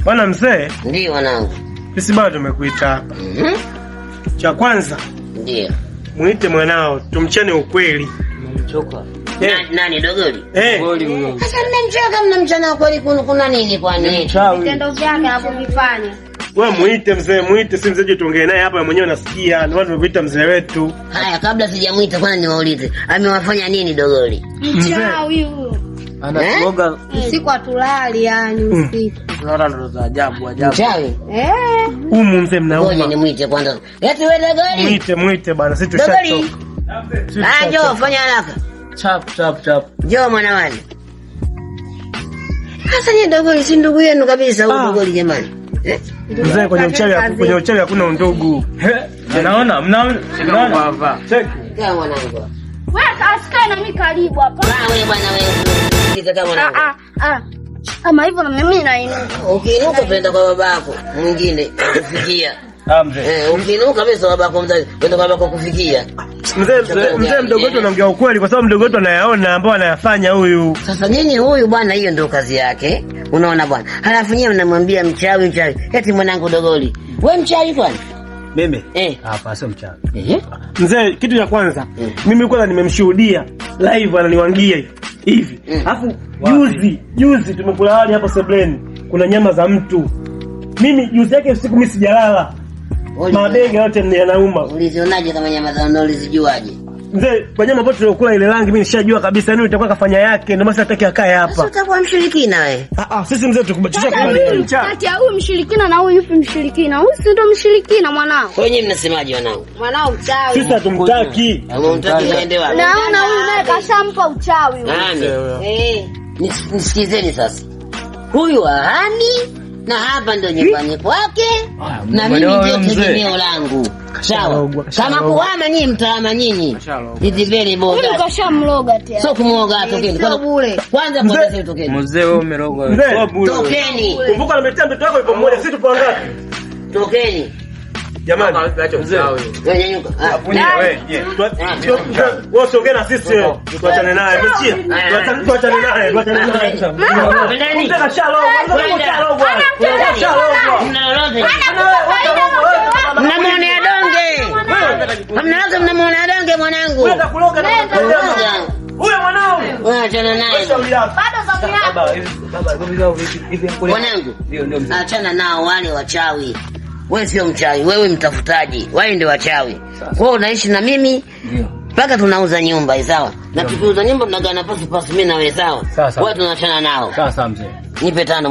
Bwana mzee. Ndio mwanangu. Sisi bado tumekuita hapa. Cha kwanza Ndio. Muite mwanao tumchane ukweli. Mchoka. Nani Dogoli? Eh. Dogoli huyo. Sasa mmemchoka, mnamchana ukweli kuna nini kwani? Vitendo vyake anavyovifanya. Wewe muite mzee, muite si mzee, tuongee naye hapa mwenyewe nasikia. Ndio maana tumekuita mzee wetu. Haya, kabla sijamuita kwanza niwaulize, amewafanya nini Dogoli? Mchawi huyo. Anatuoga. Usiku atulali yani usiku. Tunaona ndoto za ajabu ajabu. Mchawi? Eh. Humu mzee Ngoja mnauma. nimuite kwanza. Eti wewe Dogoli? Muite, muite bwana, sisi Dogoli. tushachoka. Ah, njoo fanya haraka. Chap chap chap. Njoo mwana wani. Sasa ni Dogoli si ndugu yenu kabisa huyu Dogoli jamani. Eh? Mzee, kwenye uchawi hakuna undugu. Mnaona? Mnaona? Check. Kaa mwanangu. Wewe asikae na mimi karibu hapa. Ah, wewe bwana wewe. Kama mwanangu. Ah ah. Kama hivyo na mimi nainuka. Ukiinuka utaenda kwa babako mwingine kufikia. Ah, mzee. Eh, ukiinuka mimi sio babako mzazi, kwenda kwa babako kufikia. Mzee, mdogo wetu anaongea ukweli kwa sababu mdogo wetu anayaona ambao anayafanya huyu. Sasa nyinyi huyu bwana, hiyo ndio kazi yake. Unaona bwana. Halafu nyinyi mnamwambia mchawi mchawi. Eti mwanangu Dogoli. Wewe mchawi kwani? Mimi? Eh. Hapa sio mchawi. Eh? Mzee, kitu cha kwanza, mimi kwanza nimemshuhudia live ananiwangia hivi. Alafu juzi tumekula wali hapo sebleni. Kuna nyama za mtu. Mimi juzi yake usiku mimi sijalala. Mabega yote yanauma. Ulizionaje kama nyama za mtu ulizijuaje? Mzee, kwa nyama ambayo tulikula ile rangi mimi nishajua kabisa yani itakuwa kafanya yake, ndio maana sitaki akae hapa. Sasa utakuwa mshirikina wewe. Ah ah, sisi mzee tukubaliana. Kati ya huyu mshirikina na huyu yupi mshirikina? Huyu si ndio mshirikina mwanao? Kwa nini mnasemaje wanangu? Mwanao mchawi. Sisi hatumtaki. Hamtaki aende wapi? Naona huyu naye kashampa uchawi huyu. Nani? Eh. Nisikizeni sasa. Huyu ahani na hapa ndio nyumbani kwake na mimi ndio tegemeo langu. Sawa. Kama kuhama nyinyi mtahama nyinyi. It's very Huyu boga. kashamloga tena. Sio kumwoga, tokeni. Sio bure. Kwanza kwanza sisi tokeni. Mzee wewe umerogwa. Mzee. Sio bure. Tokeni. Kumbuka nimetia mtoto wako yupo mmoja, sisi tupo wangapi? Tokeni. Jamani, Mzee. Wewe nyanyuka. Ah. Wewe usiongee na sisi, tuachane naye. Umesikia? Tuachane naye, tuachane naye. Twendeni. Mzee kashalogwa, mzee kashalogwa. Kashalogwa. Mna lolote? Mnamuonea donge. Hamna lolote, mnamuonea donge mwanangu. Wewe kuloga na huyo mwanao. Wewe achana naye. Shauri yako. Bado zamu yako. Baba, hivi baba, hivi Mwanangu. Ndio, ndio mzee. Achana nao wale wachawi. Wewe sio mchawi, wewe mtafutaji. Wale ndio wachawi. Kwa hiyo unaishi na mimi Ndio. mpaka tunauza nyumba, sawa? Na tukiuza nyumba tunagawana pasi pasi mimi na wewe, sawa? Sawa, sawa. Wewe tunaachana nao. Sawa sawa mzee. Nipe 5.